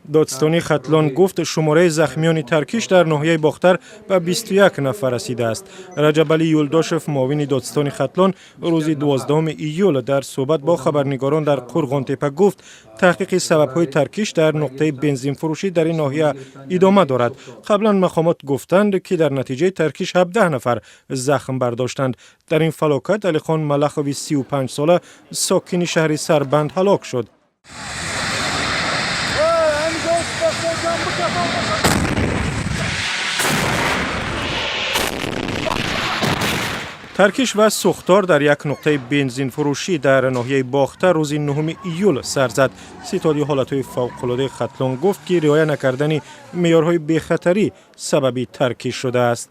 Додситонии Хатлон гуфт, шумораи захмиёни таркиш дар ноҳияи Бохтар ба 21 нафар расидааст. Раҷабалӣ Юлдошев, муовини додситони Хатлон, рӯзи 12 июл дар суҳбат бо хабарнигорон дар Қурғонтепа гуфт, таҳқиқи сабабҳои таркиш дар нуқтаи бензинфурӯшӣ дар ин ноҳия идома дорад. Қаблан мақомот гуфтанд, ки дар натиҷаи таркиш 17 нафар захм бардоштанд. Дар ин фалокат Алихон Малахови 35 сола, сокини шаҳри Сарбанд, ҳалок шуд. Таркиш ва сӯхтор дар як нуқтаи бензинфурӯшӣ дар ноҳияи Бохтар рӯзи 9 июл сар зад. Ситоди ҳолатҳои фавқулодаи Хатлон гуфт, ки риоя накардани меъёрҳои бехатарӣ сабаби таркиш шудааст.